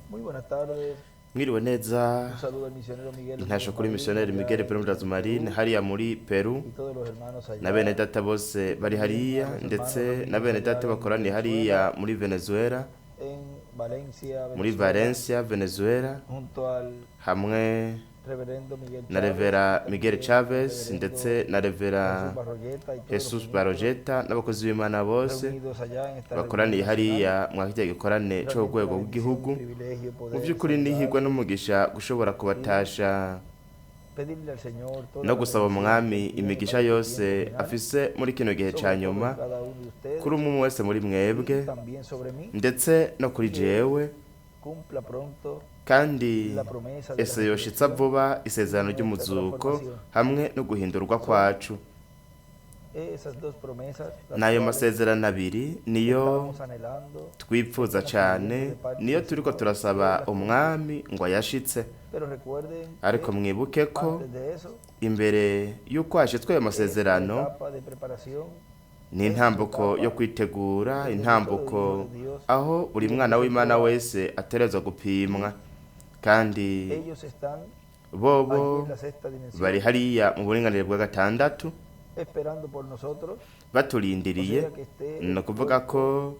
Muy buenas tardes. Mwiriwe neza. Un saludo al misionero Miguel Intasho Bermúdez kuri Marín, missionnaire allá Miguel en Bermúdez Marín Perú, hariya muri Peru y todos los hermanos na bene allá, data bose bari también a hariya los hermanos ndetse na reunidos bene allá data en bakoraniye Venezuela, hariya muri Venezuela, en Valencia, muri Venezuela, Valencia, Venezuela, junto al hamwe reverendo Miguel na Chávez, Revera Miguel también al Chavez reverendo ndetse na Revera Jesús Barroyeta y todos los Jesus ministros Barojeta n'abakozi b'Imana bose reunidos allá en esta reunión bakoraniye nacional. Hariya mwa kirya gikorane Realmente c'urwego una bendición, rw'igihugu. un privilegio Mu poder by'ukuri saludar n'ihirwe n'umugisha gushobora y kubatasha pedirle al Señor toda no la gusaba bendición que umwami tiene imigisha para este yose tiempo final, afise muri kino gihe ca sobre todo en nyuma cada uno de kuri ustedes umwe umwe wese muri mwebwe y también sobre mí, ndetse no kuri que jewe, cumpla pronto kandi la promesa de la ese yoshitsa resurrección vuba isezerano y nuestra ry'umuzuko transformación. Hamwe no guhindurwa Son kwacu. Esas dos promesas las N'ayo cuales masezerano abiri niyo estábamos anhelando, twipfuza estamos cane, pidiendo de parte niyo del turiko Señor que Él turasaba las cumpla. umwami ngo ayashitse. Pero recuerden Ariko que mwibuke ko antes de eso imbere y'uko hashitswe ayo es la masezerano etapa de preparación, ni es la intambuko yo etapa kwitegura, donde todo intambuko hijo de Dios aho buri tiene mwana que ser w'Imana probado. Wese ategerezwa gupimwa, Y kandi ellos están bobo allí en la sexta bari dimensión hariya mu buringanire bwa gatandatu esperando por nosotros, o baturindiriye. sea que esté Ni el ukuvuga cuerpo ko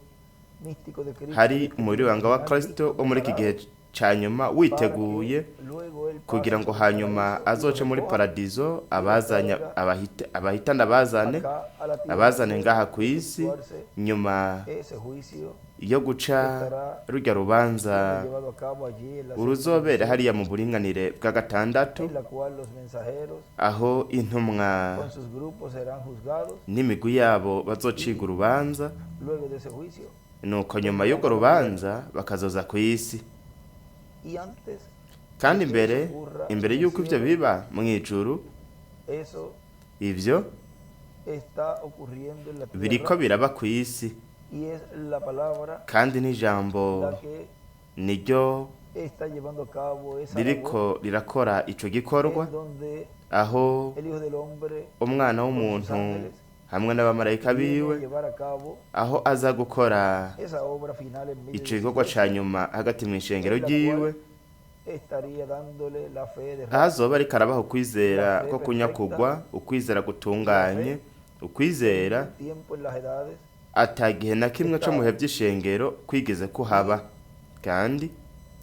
místico de Cristo hari de este umubiri tiempo wanga wa final Kristo listo, wo muri iki gihe preparado ca nyuma para que witeguye luego Él kugira pase ngo por el hanyuma paraíso y los azoce muri recoja paradizo y los abazanya traiga abahitana abazane acá a la tierra abazane luego ngaha ku de isi efectuarse nyuma ese juicio yo que guca estará rujya rubanza siendo llevado a cabo allí en la sexta uruzobera dimensión, hariya mu buringanire bwa gatandatu en la cual los mensajeros aho intumwa con sus grupos serán juzgados n'imigwi yabo bazociga y urubanza, luego de ese juicio nuko nyuma y'urwo vendrán a la tierra. Rubanza bakazoza ku isi. Y antes Kandi de que eso imbere ocurra imbere en el y'uko ivyo cielo, biba mu ijuru, eso ivyo está ocurriendo en la biriko tierra biraba ku isi, y es la palabra kandi n'ijambo la que niryo está llevando a cabo esa labor ririko rirakora ico gikorwa en donde aho el Hijo del Hombre umwana con sus w'umuntu ángeles hamwe n'abamarayika viene a biwe llevar a cabo aho aza gukora esa obra final en medio ico de su gikorwa ca iglesia, nyuma hagati mw'ishengero en la ryiwe, cual estaría dándole la fe de aho rapto, azoba ariko arabaha la ukwizera fe ko perfecta, kunyakugwa, ukwizera la gutunganye, fe que ukwizera ningún tiempo en las edades ata gihe na kimwe co mu bihe estaba. vy'ishengero kwigeze Y kuhaba, kandi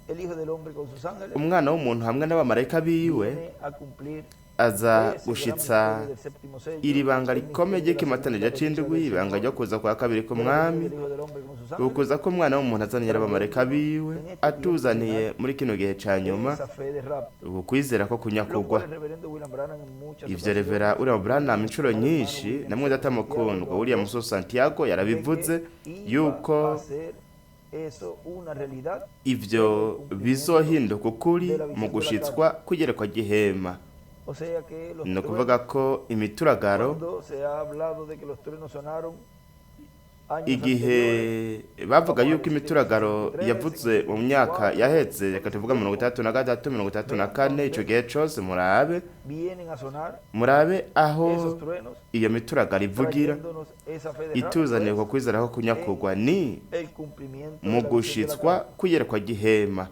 el Hijo del Hombre con sus ángeles umwana w'umuntu hamwe n'abamarayika biwe viene a cumplir aza ese gran gushitsa misterio del séptimo sello, iri banga el rikomeye misterio de la ry'ikimatanija segunda venida c'indwi, del ibanga Señor, ryo kuza kwa kabiri de la venida k'umwami, del Hijo del Hombre con sus ángeles, ukuza k'umwana w'umuntu azaniye abamarayika trayéndonos biwe en este tiempo atuzaniye final muri kino gihe ca nyuma esa fe de rapto, ukwizera ko lo kunyakugwa. cual el reverendo William Branham en muchas Ivyo Revera ocasiones William Branham y inshuro nuestro amado hermano nyinshi William na mwene data Santiago lo mukundwa William habló Muso Santiago de yarabivuze que iba yuko a ser eso una realidad ivyo en el cumplimiento bizohinduka ukuri de la mu visión de la gushitswa carpa. kw'igerekwa ry'ihema. O sea que los Ni ukuvuga truenos, ko imituragaro cuando se ha hablado de que los truenos sonaron años igihe anteriores, bavuga vamos a yuko decir en el imituragaro 63, en el yavuze mu myaka 64, yaheze, todo reka ese tuvuga mirongo tiempo, itandatu na gatatu, mirongo itandatu na vean kane, ico dónde gihe cose murabe vienen a sonar murabe aho esos truenos, iyo mituragaro ivugira trayéndonos esa fe de rapto, ituzaniye es uko kwizera ko kunyakugwa en ni el cumplimiento mu de la visión de la gushitswa carpa. kw'iyerekwa ry'ihema.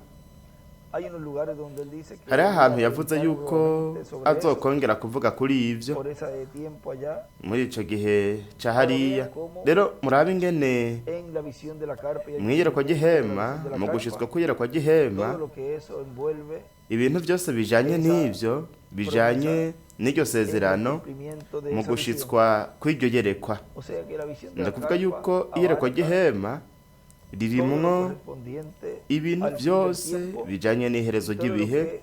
Hay unos lugares donde él dice que Hariho él iba ahantu a yavuze predicar yuko nuevamente sobre eso, azokongera kuvuga kuri ivyo por ese tiempo allá. muri ico gihe ca Pero hariya. vean cómo Rero murabe ingene en la visión de la carpa y el mw'iyerekwa cumplimiento de la ry'ihema, visión de la mu gushitswa carpa, kw'iyerekwa ry'ihema, todo lo que eso envuelve, ibintu byose bijanye esa n'ivyo bijanye promesa n'iryo en el sezerano cumplimiento de mu esa visión. gushitswa kw'iryo yerekwa. O sea que la visión de la Ndakuvuga carpa yuko iyerekwa abarca ry'ihema todo lo ririmwo correspondiente ibintu al fin del byose tiempo bijanye n'iherezo y todo lo ry'ibihe que los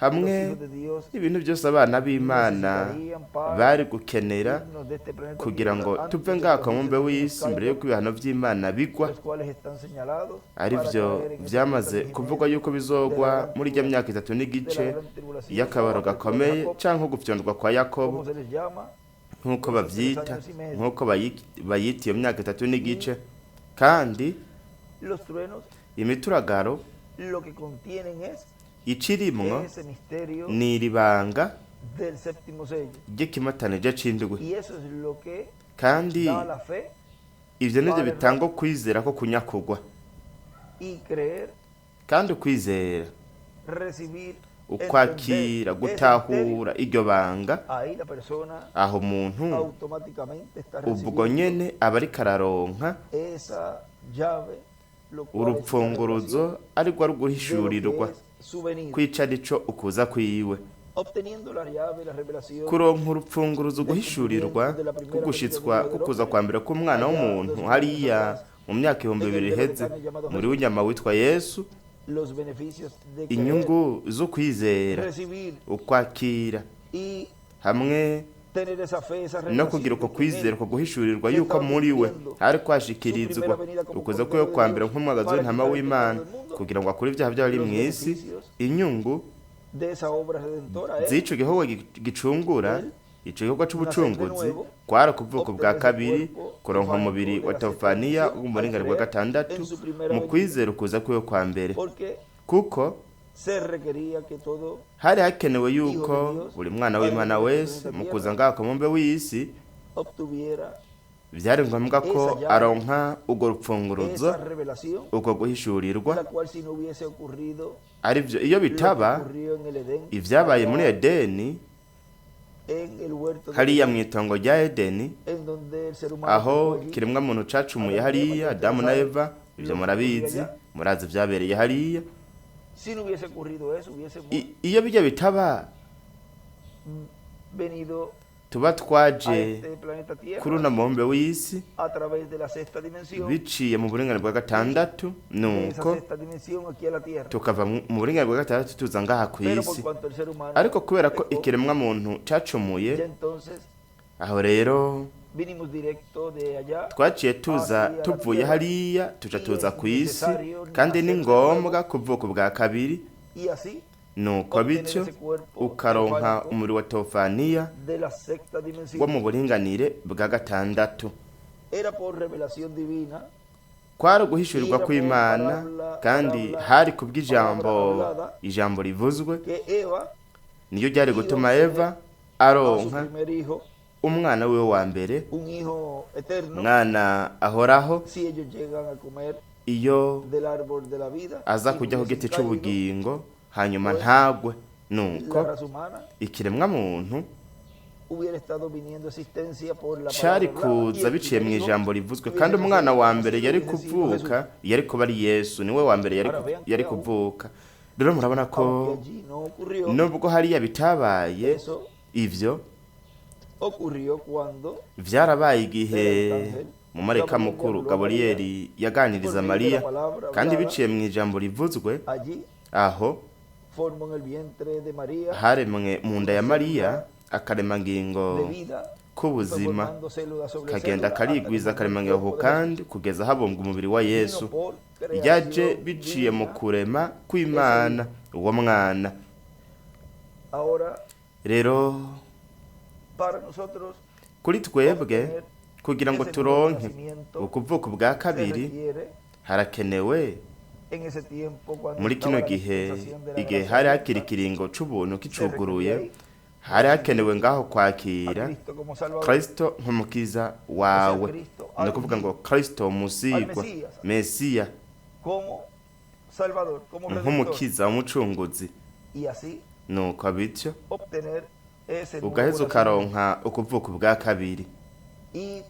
hamwe hijos de Dios n'ibintu byose abana b'Imana necesitarían para bari gukenera irnos de este planeta kugira Tierra ngo tuve antes de que ngaha los ku mubumbe juicios divinos w'isi mbere caigan, y'uko ibihano vy'Imana bigwa, los cuales están señalados ari para vyo caer en esos vyamaze 3 años y kuvugwa medio yuko de la bizogwa gran muri irya tribulación, myaka itatu de la n'igice gran tribulación o y'akabaro apretón de gakomeye Jacob, canke gufyondwa kwa Yakobo como se les llama, nk'uko esos 3 bavyita años y medio. nk'uko bayita iyo myaka itatu Y n'igice. Kandi los truenos imituragaro lo que contienen es icirimwo ese misterio ni iri banga del séptimo sello. ry'ikimatanije c'indwi, Y eso es lo que kandi da la fe ivyo nivyo para el bitanga rapto ukwizera ko kunyakugwa y creer Kandi ukwizera, recibir, ukwakira, entender ese misterio, gutahura iryo banga, ahí la persona aho umuntu automáticamente está ubwo recibiendo nyene aba ariko araronka esa llave, lo cual es la urupfunguruzo, revelación ariko ari de lo que uguhishurirwa es su venida. kwica arico ukuza kwiwe. Obteniendo la llave, la revelación Kuronka urupfunguruzo, guhishurirwa kugushitswa kukuza kwa mbere k'umwana w'umuntu hariya mu myaka 2000 iheze muri w'inyama witwa Yesu, los beneficios de creer, inyungu zo kwizera, recibir ukwakira y hamwe tener esa fe, esa no revelación kugira uko de que en kwizera, él uko guhishurirwa yuko muri we hari kwashikirizwa ukuza kwiwe kwa mbere nk'umwagazi w'intama w'Imana kugira ngo akure ibyaha by'abari mu isi, inyungu de esa obra redentora es z'ico gikorwa gicungura, ico gikorwa c'ubucunguzi, kwari ukuvuka bwa kabiri, kuronka umubiri wa teofaniya w'umuringanire bwa gatandatu mu kwizera ukuza kwiwe kwa mbere, porque kuko se requería que todo hari hakenewe yuko buri mwana w'Imana wese mu kuza ngaha ku mubumbe w'isi obtuviera vyari ngombwa ko aronka urwo rupfunguruzo, esa revelación, uko guhishurirwa. la cual si no hubiese ocurrido Arivyo iyo lo que bitaba ocurrió en el Edén, ivyabaye muri Edeni, en el huerto de hariya mw'itongo rya Edeni, en donde el ser humano aho pecó allí, kiremwa muntu cacumuye hariya, Adamu na Eva, ivyo murabizi, murazi vyabereye hariya. Si no hubiese ocurrido eso, hubiésemos Iyo bijya bitaba, venido tuba a twaje este planeta Tierra kuri uno mubumbe w'isi a través de la sexta dimensión, biciye mu buringanire bwa gatandatu, de esa nuko sexta dimensión aquí a la Tierra. tukava mu buringanire bwa gatandatu tuza ngaha ku Pero por isi. cuanto el ser humano Ariko kubera ko pecó, ikiremwa muntu cacumuye, ya entonces aho rero vinimos directo de allá twaciye tuza tuvuye hariya tuca tuza ku isi, kandi ni ngombwa kuvuka ubwa kabiri. Y así Nuko bityo ukaronka umubiri wa teofaniya de la sexta dimensión. wo mu buringanire bwa gatandatu. Era por revelación divina Kwari uguhishurirwa kw'Imana, kandi hari kubw'ijambo, ijambo rivuzwe, que Eva niyo ryari gutuma Eva a su aronka primer hijo, umwana wiwe wa mbere, un hijo eterno, umwana ahoraho, si ellos llegan a comer iyo del árbol de la vida aza y no kujya ku hubiesen giti caído, c'ubugingo hanyuma ntagwe, nuko la raza humana ikiremwa muntu hubiera estado viniendo a existencia por la cari palabra hablada, y kuza el biciye mu primer hijo ijambo rivuzwe, hubiese kandi umwana wa nacido, mbere yari hubiese sido kuvuka Jesús. yari kuba ari Yesu, niwe wa mbere yari kuvuka. Rero murabona ko Aunque allí no ocurrió, nubwo hariya bitabaye, eso ivyo ocurrió cuando vyarabaye igihe mumarayika mukuru Gaburiyeli yaganiriza Mariya, kandi biciye mu ijambo rivuzwe, allí aho formó en el vientre de María haremwe mu nda ya Mariya akaremangingo de vida, fue k'ubuzima, formando célula sobre kagenda célula hasta que karigwiza formó el akaremangingo cuerpo de kandi kugeza habumbwa umubiri wa Jesús. Yesu. Vino por Yaje creación biciye mu divina. kurema kw'Imana uwo mwana. Ahora, Rero para nosotros kuri twebwe, kugira ngo ese nuevo turonke nacimiento ukuvuka ubwa se kabiri, requiere harakenewe en ese tiempo cuando muri estaba kino la gihe, dispensación de la igihe gracia hari hakiri abierta, ikiringo c'ubuntu se kicuguruye, requería ahí hari hakenewe ngaho a kwakira Cristo como Salvador, Kristo nk'umukiza wawe, ni ukuvuga ngo Kristo musigwa, Mesiya, como Salvador, como Redentor, nk'umukiza, umucunguzi. y así Nuko bityo obtener ese nuevo ugaheza nacimiento. ukaronka ukuvuka ubwa kabiri. Y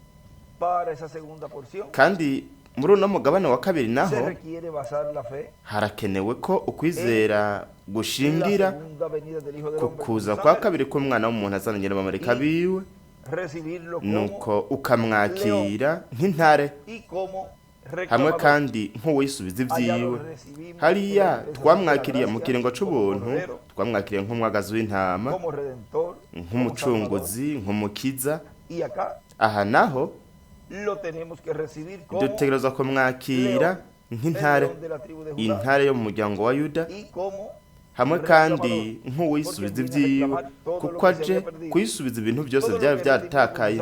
para esa segunda porción Kandi muri uno mugabane wa kabiri se naho requiere basar la fe harakenewe ko ukwizera en la gushingira segunda venida del Hijo del ku Hombre kuza con kwa sus ángeles, kabiri k'umwana w'umuntu azananye n'abamarayika biwe, recibirlo como nuko ukamwakira nk'intare y como hamwe reclamador. kandi nk'uwisubiza Allá lo ibyiwe. recibimos en la Hariya dispensación de la twamwakiriye mu gracia kiringo como c'ubuntu, Cordero, twamwakiriye nk'umwagazi w'intama, como Redentor, como Salvador. nk'umucunguzi, nk'umukiza. Y acá Aha naho lo tenemos que recibir como dutegerezwa kumwakira el nk'intare, león de la tribu de Judá intare yo mu muryango wa Yuda, y como hamwe kandi nk'uwisubiza ibyiwe, kuko aje kwisubiza ibintu byose byari byatakaye,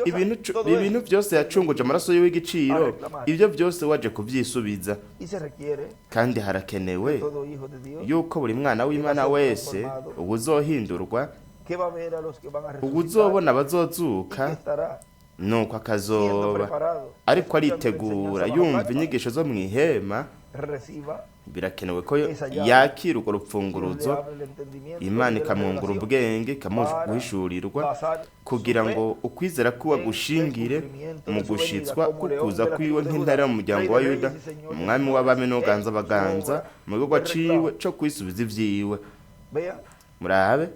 ibintu byose yacunguje amaraso yiwe igiciro, ibyo byose waje kubyisubiza. Y se requiere Kandi harakenewe todo hijo de Dios yuko buri mwana w'Imana wese ubuzohindurwa, que va a ver a los que van a resucitar ubuzobona y que abazozuka, estará nuko siendo akazoba preparado ariko escuchando la aritegura enseñanza bajo yumva palma, inyigisho zo mu ihema, reciba Birakenewe ko yakira urwo rupfunguruzo, Imana ikamwungura ubwenge, ikamuhishurirwa, kugira ngo ukwizera kwiwe gushingire mu gushitswa kukuza kwiwe nk'intare mu muryango wa Yuda, umwami w'abami n'uganza abaganza, mu gikorwa ciwe co kwisubiza ivyiwe. Murabe,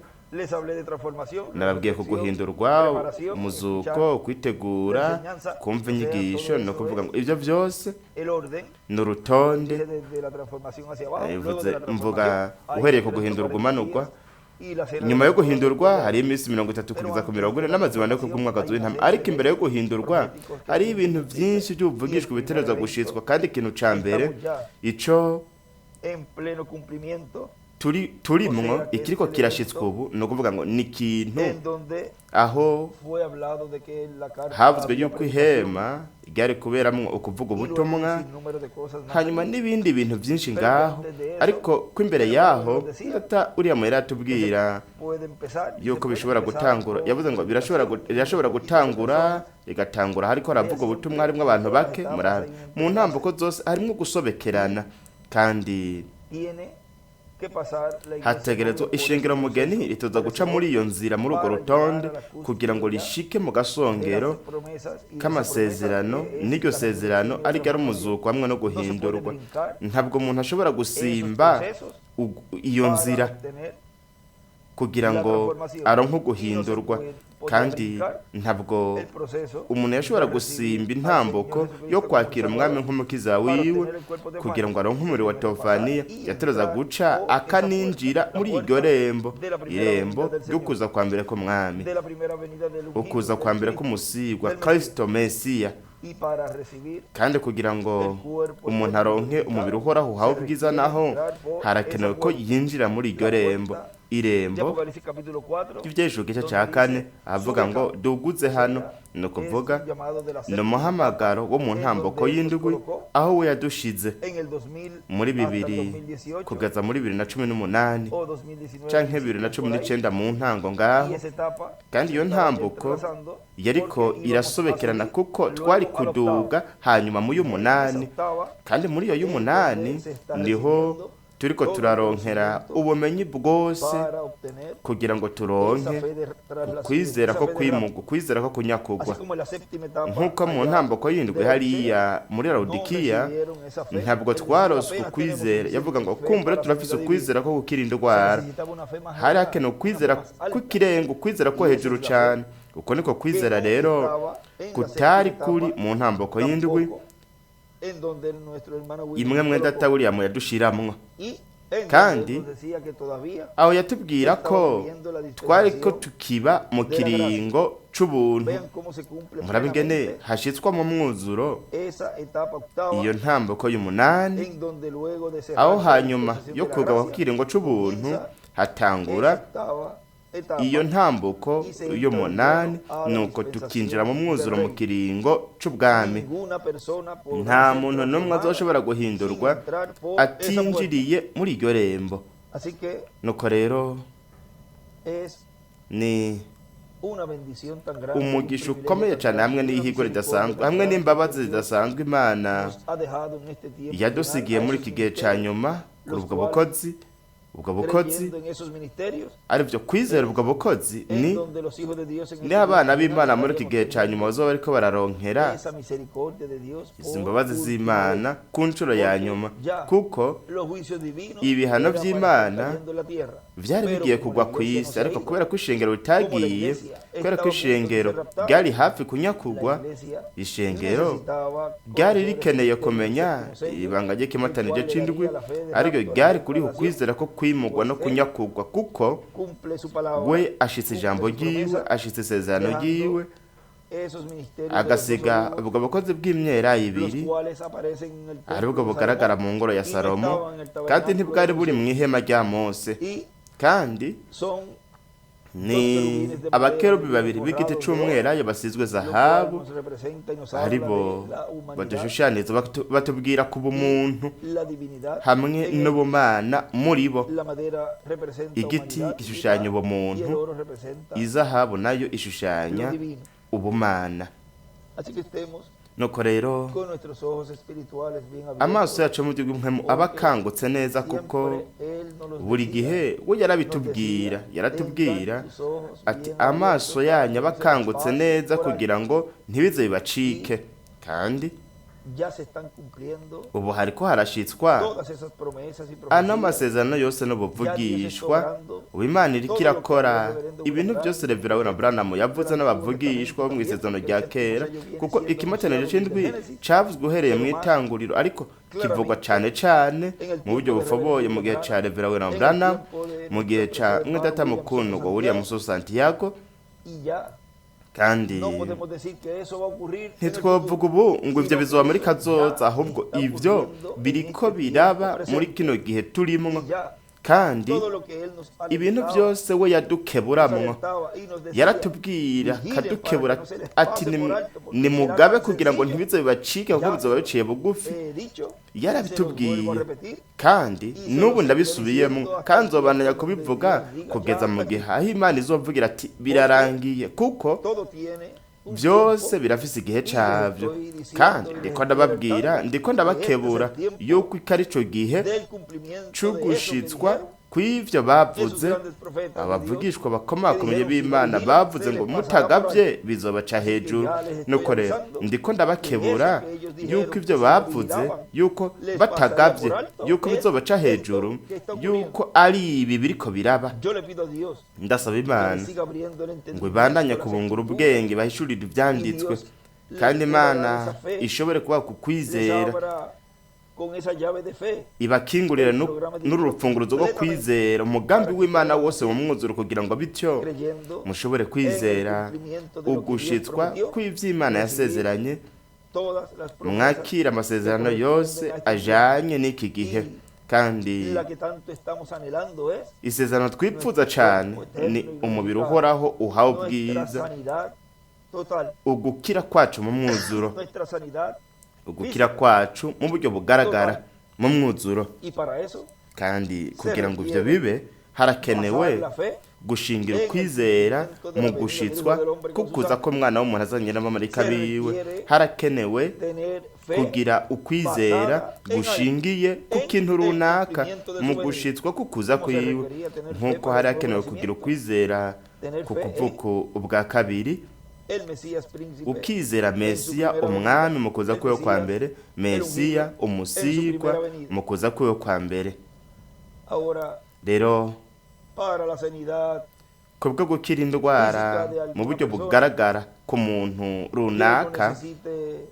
nababwiye ku guhindurwa, umuzuko, kwitegura, kumva inyigisho, no kuvuga ngo ibyo byose ni urutonde. Mvuga uhereye ku guhindurwa umanurwa. Nyuma yo guhindurwa hari iminsi 30 kugeza ku 40 n'amazima no kubw'umwaka w'intama. Ariko imbere yo guhindurwa hari ibintu byinshi by'ubuvugishwa bitereza gushitswa, kandi ikintu ca mbere ico turimwo ikiriko kirashitswa ubu, ni ukuvuga ngo ni ikintu aho havuzwe yuko ihema ryari kuberamwo ukuvuga ubutumwa, hanyuma n'ibindi bintu byinshi ngaho. Ariko ko imbere yaho data uriya muhera yatubwira yuko bishobora gutangura, yavuze ngo birashobora gutangura, rigatangura hariko haravuga ubutumwa harimwo abantu bake. Murabe mu ntambuko zose harimwo gusobekerana, kandi hategerezwa ishengero mugeni ritoza guca muri iyo nzira, muri urwo rutonde, kugira ngo rishike mu gasongero k'amasezerano, n'iryo sezerano ariko ari umuzuko hamwe no guhindurwa. Ntabwo umuntu ashobora gusimba iyo nzira kugira ngo aronke guhindurwa, kandi ntabwo umuntu yashobora gusimba intambuko yo kwakira umwami nk'umukiza wiwe kugira ngo aronke umuriro wa Teofaniya. Yatereza guca akaninjira muri iryo rembo, irembo ryo kuza kwa mbere k'umwami, ukuza kwa mbere k'umusigwa Kristo Mesiya. Kandi kugira ngo umuntu aronke umubiri uhoraho uhawe ubwiza, naho harakenewe ko yinjira muri iryo rembo, irembo ry'ivyeshuro gice ca 4, avuga ngo duguze hano, ni ukuvuga ni umuhamagaro wo mu ntambuko y'indwi aho we yadushize muri 2000 kugeza muri 2018 canke 2019 mu ntango ngaho. Kandi iyo ntambuko yariko irasobekerana kuko twari kuduga hanyuma mu y'umunani, kandi muri iyo y'umunani niho turiko turaronkera ubumenyi bwose kugira ngo turonke ukwizera ko kwimugwa, ukwizera ko kunyakugwa. Nk'uko mu ntambuko y'indwi hariya muri Laodikiya ntabwo twarose ukwizera, yavuga ngo kumbura turafise ukwizera ko gukira indwara. Hari hakenewe ukwizera kw'ikirenga, ukwizera ko hejuru cyane. Uko niko kwizera rero kutari kuri mu ntambuko y'indwi imwe mwe data William yadushiramwo. Kandi aho yatubwira ko twari ko tukiba mu kiringo c'ubuntu. Murabe ingene hashitswa mu mwuzuro iyo ntambuko y'umunani, aho hanyuma yo kugaba ku kiringo c'ubuntu hatangura iyo ntambuko y'umunani, nuko tukinjira mu mwuzuro mu kiringo c'ubwami. Nta muntu n'umwe azoshobora guhindurwa atinjiriye muri iryo rembo. Nuko rero ni umugisha ukomeye cyane, hamwe n'ihigo ridasanzwe, hamwe n'imbabazi zidasanzwe Imana yadusigiye muri iki gihe ca nyuma kuri ubwo bukozi. Ubwo bukozi aribyo kwizera, ubwo bukozi ni abana b'Imana muri iki gihe cya nyuma bazoba bariko bararonkera izi mbabazi z'Imana ku nshuro ya nyuma, kuko ibihano by'Imana vyari bigiye kugwa ku isi. Ariko kubera ko ishengero ritagiye, kubera ko ishengero ryari hafi kunyakugwa, ishengero ryari rikeneye kumenya ibanga ry'ikimatanije c'indwi, ariko ryari kuri ukwizera ko kwimugwa no kunyakugwa, kuko we ashitse ijambo ryiwe, ashitse isezerano ryiwe, agasiga ubwo bukozi bw'imyera ibiri aribwo bugaragara mu ngoro ya Salomo, kandi ntibwari buri mu ihema rya Mose. Kandi ni abakerubi babiri b'igiti c'umwelayo basizwe zahabu, aribo badushushaniza batubwira ku bumuntu hamwe n'ubumana muri bo. Igiti gishushanya ubumuntu, izahabu nayo ishushanya ubumana. Nuko rero con nuestros ojos espirituales bien amaso abiertos, yacu mu buryo bw'impwemu aba akangutse neza, kuko siempre Él nos los buri decía, gihe we nos yarabitubwira, decía, yaratubwira "Tengan sus ojos ati bien amaso abiertos yanyu para aba que no se les akangutse pase neza por alto". kugira ngo ntibize bibacike. Kandi Ya se están cumpliendo ubu hariko harashitswa todas esas promesas y ano profecías. masezerano yose n'ubuvugishwa. Ubu Imana iriko irakora ibintu byose Reverend na Branham yavuze n'abavugishwa bo mu isezerano rya kera, kuko ikimataniro c'indwi cavuzwe uhereye mu itanguriro, ariko kivugwa cane cane mu buryo bufoboye mu gihe ca Reverend na Branham, mu gihe ca Mwedata Mukundwa William Santiago. Y ya Kandi no podemos decir que eso va a ocurrir en el ntitwovuga futuro, ubu ngo ivyo sino bizoba que muri eso kazoza, ya ahubwo está ivyo ocurriendo en biriko este biraba tiempo muri presente. kino gihe turimwo. Y ya Kandi todo lo que Él nos ibintu alentaba, byose we nos yadukeburamwo, alertaba y nos decía, yaratubwira "Vigilen para akadukebura que no se les ati pase por alto, porque será nimugabe tan kugira ngo sencillo". ntibize bibacike, kuko Ya bizoba biciye bugufi. Dicho, y se los Yarabitubwiye, vuelvo a repetir, kandi y se n'ubu los ndabisubiyemo, estoy diciendo kandi hasta nzobandanya el día donde kubivuga Dios diga, kugeza "Ya mu está gihe aho Imana izovugira ati birarangiye, kuko todo tiene un byose tiempo, birafise igihe y les cavyo. estoy diciendo Kandi y les ndiko estoy ndababwira, alertando ndiko que este es ndabakebura el tiempo yuko iki ari co gihe del cumplimiento de eso que c'ugushitswa dijeron kw'ivyo esos bavuze grandes profetas de Dios, abavugishwa bakomakomeye que dijeron, "Si no b'Imana, vigilan, bavuze se ngo les pasará por mutagavye alto". bizobaca Así que hejuru. ya les estoy Nuko rero avisando ndiko que ndabakebura eso que ellos yuko dijeron ivyo que si no bavuze, vigilaban, yuko les pasaría batagavye por alto, yuko es bizobaca esto hejuru, que está ocurriendo. yuko ari ibi biriko biraba. Yo le pido a Dios Ndasaba que les Imana siga abriendo el ngo entendimiento ibandanye de las kubungura escrituras ubwenge, bahishurire y ivyanditswe, Dios les kandi pueda dar Imana esa fe, ishobore kubaha ku les kwizera, abra con esa llave de fe ibakingurire el programa n'uru divino rufunguruzo rwo completamente kwizera umugambi para que w'Imana puedan, wose mu mwuzuro, kugira ngo bityo creyendo mushobore en el kwizera cumplimiento de lo que Dios ugushitswa prometió, kw'ivy'Imana recibir yasezeranye, todas las promesas mwakira que amasezerano yose corresponden a este tiempo. ajanye n'iki gihe. Y Kandi la que tanto estamos anhelando es isezerano twipfuza nuestro cane cuerpo ni eterno y umubiri glorificado, uhoraho uhawe nuestra ubwiza, sanidad total, ugukira kwacu mu mwuzuro, nuestra sanidad ugukira física kwacu mu buryo bugaragara total. mu mwuzuro. Y para eso Kandi se kugira ngo ivyo requiere bibe harakenewe basar la fe gushingira en el ukwizera cumplimiento de mu la venida del Hijo gushitswa del Hombre con su kukuza sangre. ko mwana w'umuntu azanye n'abamarayika Se biwe. requiere Harakenewe tener fe kugira ukwizera basada en algo, gushingiye ku en kintu el runaka cumplimiento de mu su venida. gushitswa kukuza Como se kwiwe, requería tener fe nk'uko para hari el nuevo hakenewe kugira nacimiento, ukwizera tener ku fe en kuvuko ubwa kabiri, el Mesías príncipe ukizera en su Mesiya primera venida, umwami mu kuza el kwiwe kwa Mesías mbere, el Mesiya ungido en su umusigwa primera venida. mu kuza kwiwe kwa mbere. Ahora, Rero para la sanidad kubwo gukira indwara física de mu alguna buryo persona bugaragara ku muntu que no runaka necesite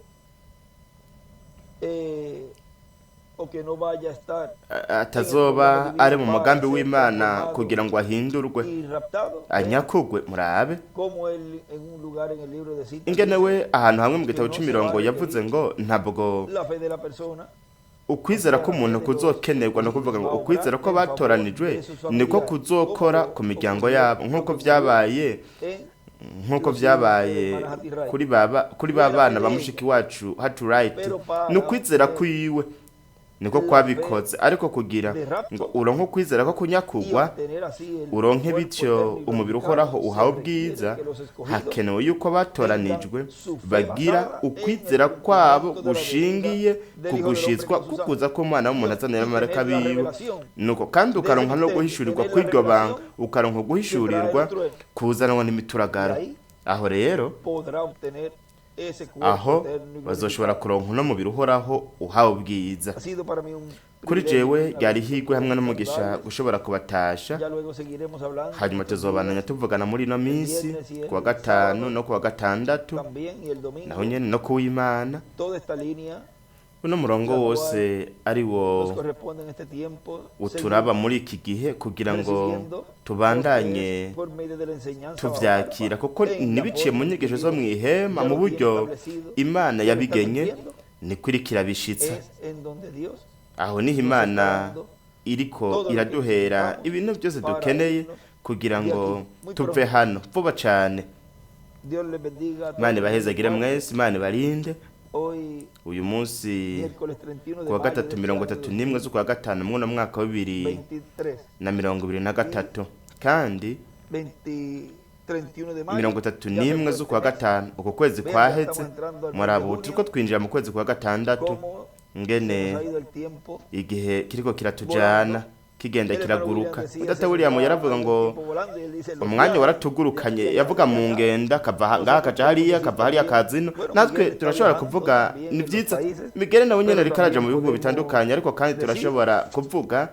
o que no vaya a estar en el programa atazoba ari divino mu para mugambi ser w'Imana transformado kugira ngo ahindurwe y raptado, ¿eh? anyakugwe, murabe Como él en un lugar en el libro de citas ingene dice we ahantu hamwe mu que gitabo no se va c'imirongo a yavuze requerir ngo ntabwo la fe de la persona, o ukwizera sea, la fe k'umuntu de los kuzokenerwa, no kuvuga escogidos ngo va a ukwizera obrar en favor kw'abatoranijwe de sus niko familiares, kuzokora como ku miryango ocurrió, yabo, lo nk'uko que ocurrió vyabaye en nk'uko los hijos de la vyabaye hermana Hattie Wright. kuri Fue ba la fe bana ba de mushiki ella, wacu Hattie Wright, pero ni para ukwizera obtener kwiwe niko la fe kwabikoze, ariko kugira de ngo rapto uronke ukwizera ko y kunyakugwa, obtener así el uronke cuerpo bityo eterno y umubiri glorificado, uhoraho se uhawe requiere ubwiza, que los escogidos hakenewe yuko abatoranijwe tengan su fe bagira basada en el ukwizera kwabo cumplimiento de la venida gushingiye del ku Hijo del Hombre gushitswa con su kukuza sangre. k'umwana w'umuntu azanira Y abamarayika tener la biwe. revelación Nuko kandi de ese ukaronka no misterio, guhishurirwa tener la kw'iryo banga, revelación ukaronka que trae guhishurirwa el trueno. kuzanwa Y n'imituragaro. ahí Aho rero podrá obtener ese cuerpo aho eterno y bazoshobora glorificado. kuronka uno mubiri uhoraho uhawe ubwiza. Ha sido para mí un Kuri privilegio jewe y una ryari bendición ihigwe hamwe poder n'umugisha saludarles. gushobora kubatasha. Ya luego seguiremos hablando en Hanyuma estos tuzobandanya días, tuvugana muri ino el minsi, viernes y kuwa el gatanu sábado no kuwa gatandatu, también y el naho domingo, nyene no kuw'Imana. toda esta línea Uno murongo la wose cual ari wo nos corresponde en este tiempo uturaba seguir muri iki gihe kugira ngo recibiendo a ustedes tubandanye por medio de la enseñanza bajo tuvyakira, arpa kuko en la ntibiciye mu forma que nyigisho zo Dios mw'ihema ya mu lo tiene buryo establecido Imana y lo está yabigenye, cumpliendo, niko iriko irabishitsa. es en donde Dios Aho niho nos está Imana dando iriko todo lo que iraduhera necesitamos ibintu byose para dukeneye irnos kugira de ngo aquí muy tuve pronto. hano vuba cane. Dios les bendiga a Imana todos en su ibahezagire parte. mwese, Imana ibarinde. Hoy, Uyu munsi miércoles 31 de kuwa mayo de gatatu este mirongo año itatu n'imwe z'ukwa gatanu mwuno mwaka wa bibiri 2023 na mirongo ibiri na y gatatu, kandi 24 31 z'ukwa gatanu, uku kwezi kwaheze. Murabu turiko twinjira mu kwezi kwa gatandatu, ngene igihe kiriko kiratujana kigenda kiraguruka. Data William yaravuga ngo umwanya waratugurukanye, yavuga mu ngenda akava ngaha akaja hariya, akava hariya akazino. Natwe turashobora kuvuga ni byiza, Miguel nawe nyene ariko araja mu bihugu bitandukanye, ariko kandi turashobora kuvuga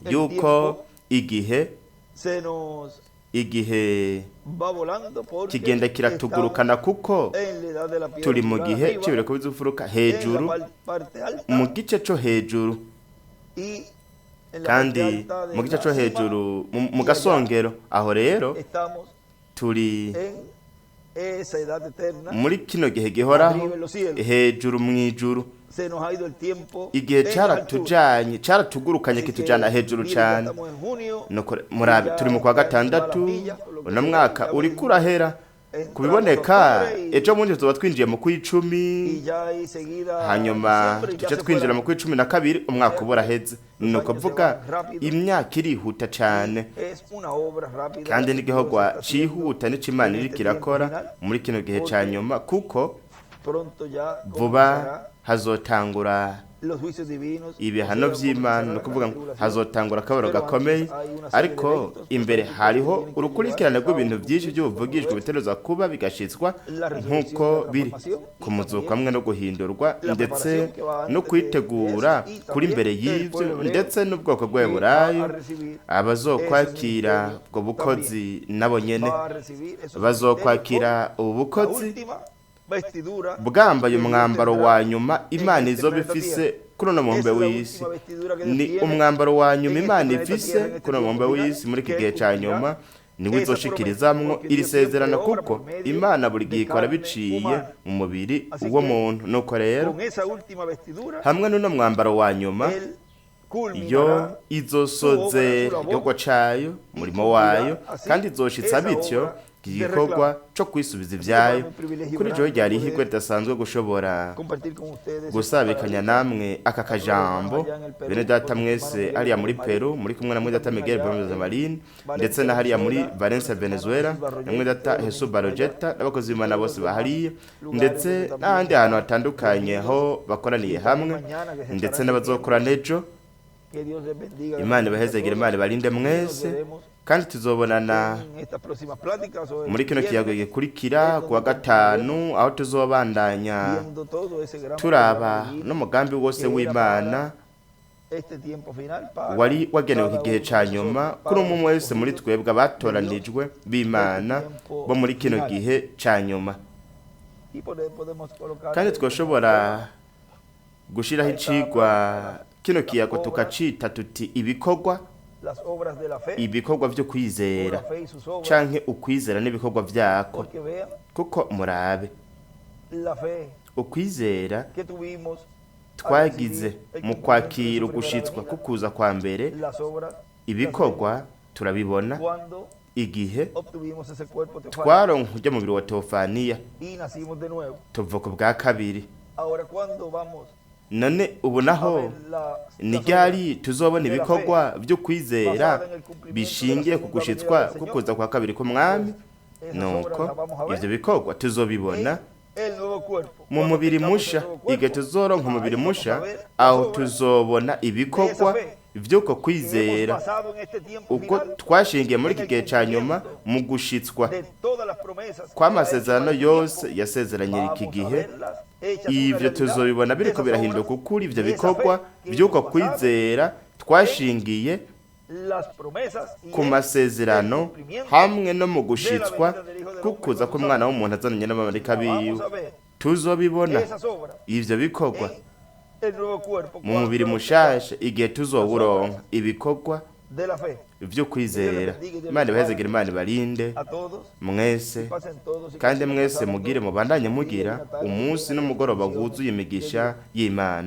yuko igihe kigenda kiratugurukana, kuko turi mu gihe c'ibireko bizufuruka hejuru, mu gice co hejuru, kandi mu gice co hejuru mu gasongero. Aho rero turi muri kino gihe gihoraho hejuru mu ijuru. Igihe caratujanye, caratugurukanye kitujana hejuru cane. Murabe turi mu kwa gatandatu, uno mwaka uriko urahera kubiboneka. Ejo bundi tuzoba twinjiye mu kw'icumi, hanyuma tuce twinjira mu kw'icumi na kabiri, umwaka uba uraheze. Ni ukuvuga imyaka irihuta cane, kandi n'igikorwa cihuta nico Imana iriko irakora muri kino gihe ca nyuma, kuko vuba hazotangura ibihano vy'Imana, ni ukuvuga ngo hazotangura akababaro gakomeye. Ariko imbere hariho urukurikirane rw'ibintu byinshi by'ubuvugishwa biteruza kuba bigashitswa nk'uko biri ku muzuko hamwe no guhindurwa, ndetse no kwitegura kuri imbere y'ivyo, ndetse n'ubwoko bw'Abaheburayo abazokwakira ubwo bukozi nabo nyene bazokwakira ubu bukozi bwambaye umwambaro wa nyuma Imana izoba ifise kuri uno mubumbe w'isi. Ni umwambaro wa nyuma Imana ifise kuri uno mubumbe w'isi muri iki gihe ca nyuma, niwe izoshikirizamwo iri sezerano, kuko Imana buri gihe ikora biciye mu mubiri uwo muntu. Nuko rero hamwe n'uno mwambaro wa nyuma, yo izosozera igikorwa cayo, umurimo wayo, kandi izoshitsa bityo igikorwa co kwisubiza ivyayo. Kuri jewe ryari ihirwe ridasanzwe gushobora gusabikanya namwe aka kajambo, bene data mwese hariya muri Peru muri kumwe na mwene data Miguel Bermudez Marine, ndetse na hariya muri Valencia Venezuela na mwene data Jesus Barojeta n'abakozi b'Imana bose bahariye, ndetse n'ahandi hantu hatandukanye aho bakoraniye hamwe, ndetse n'abazokorana ejo. Imana ibahezegere, Imana ibarinde mwese, kandi tuzobonana muri kino kiyago gikurikira kuwa gatanu, aho tuzobandanya turaba n'umugambi wose w'Imana wari wagenewe iki gihe ca nyuma kuri umwe wese muri twebwe abatoranijwe b'Imana bo muri kino gihe ca nyuma. Kandi twashobora gushiraho icigwa kino kiyago tukacita tuti ibikorwa ibikorwa vyo kwizera, canke ukwizera n'ibikorwa vyako. Kuko murabe ukwizera twagize mu kwakira ugushitswa kukuza kwa mbere, ibikorwa turabibona igihe twaronka urya mubiri wa teofaniya, tuvuka ubwa kabiri. None ubu naho ni ryari tuzobona ibikorwa byo kwizera bishingiye ku gushitswa kukuza kwa kabiri k'umwami? Nuko ivyo bikorwa tuzobibona mu mubiri musha. Igihe tuzoronka umubiri musha, aho tuzobona ibikorwa vy'uko kwizera uko twashingiye muri iki gihe ca nyuma mu gushitswa kw'amasezerano yose yasezeranye iki gihe. Ivyo tuzobibona biriko birahinduka ukuri, ivyo bikorwa vy'uko kwizera twashingiye ku masezerano hamwe no mu gushitswa kukuza k'umwana w'umuntu azananye n'abamarayika biwe. Tuzobibona ivyo bikorwa mu mubiri mushasha igihe tuzowuronka, ibikorwa vyo kwizera. Imana ibahezegere, Imana ibarinde mwese, kandi mwese mugire mubandanye mugira umunsi n'umugoroba wuzuye imigisha y'Imana.